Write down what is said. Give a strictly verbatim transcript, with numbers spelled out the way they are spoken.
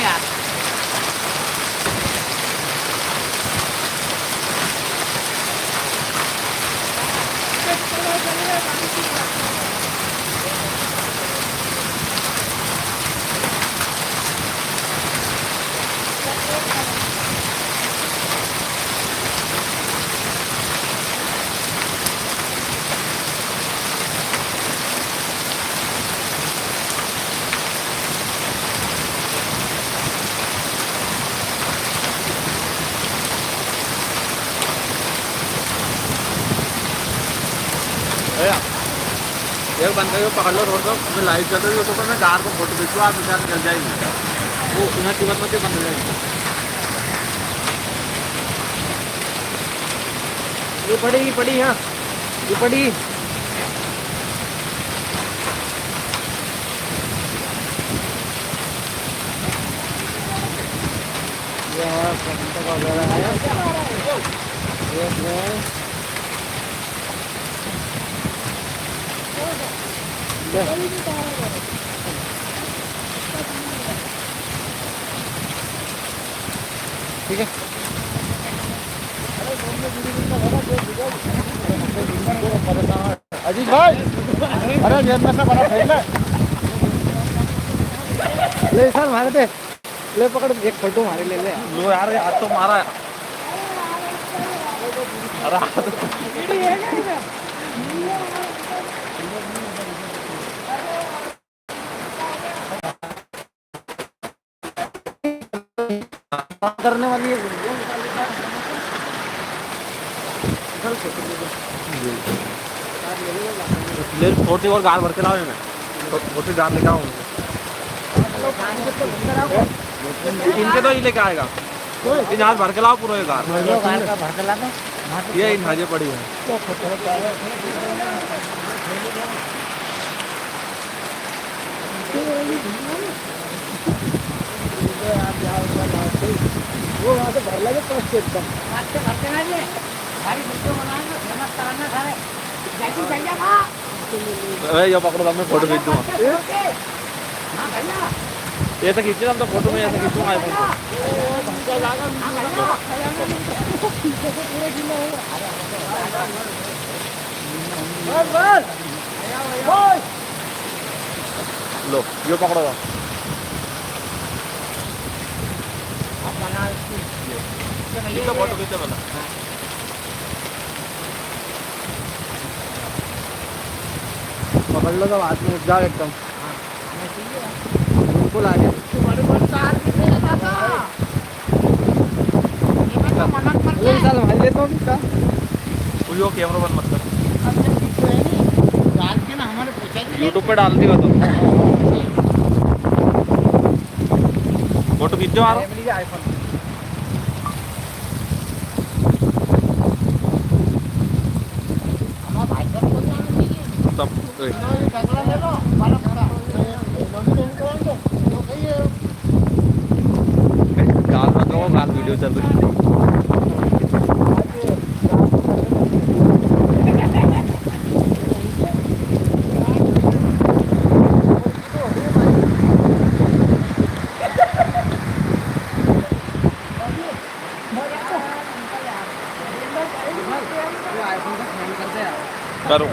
यार। भैया, ये बंद करो, पकड़ लो, रोड पर, मैं लाइव चल रही हूँ, तो मैं गार को फोटो खींचूँ, आप इधर चल जाएगी। वो यहाँ की बात मत, ये बंद हो जाएगी। ये पड़ी, ये पड़ी, हाँ, ये पड़ी। ये हमारा प्रबंधक वगैरह है। ये अपने ठीक है। अजीत भाई, अरे जेब में से बड़ा फेंक ले। ले सर, मारे दे। ले पकड़, एक फोटो मारे ले ले। लो यार, ये हाथ तो मारा है। अरे हाथ। करने वाली है। ले, थोड़ी और गार भर के लाओ इन्हें। थो-, थोड़ी गार लेके आओ। इनके तो ही लेके आएगा। इन हाथ भर के लाओ पूरा ये गार। गार का भर के ला दो। ये इन हाजे पड़ी है। वो वहाँ से भर लगे फर्स्ट एकदम। अरे, ये पकड़ो, मैं फोटो खींच दूंगा। ये तो खींचे, हम तो फोटो में ऐसे खींचूंगा iPhone से। लो, यो पकड़ो। खींचो फोटो, खींचो पहले। पकड़ लो तो हाथ में जाओ एकदम। बिल्कुल आ गया। वो साला भाई लेता हूँ इसका। वो यो कैमरा बंद मत कर। YouTube पे डाल दियो तो। फोटो खींचो आ रहा। सब, ए। गाल मत रो, गाल video चल रही है।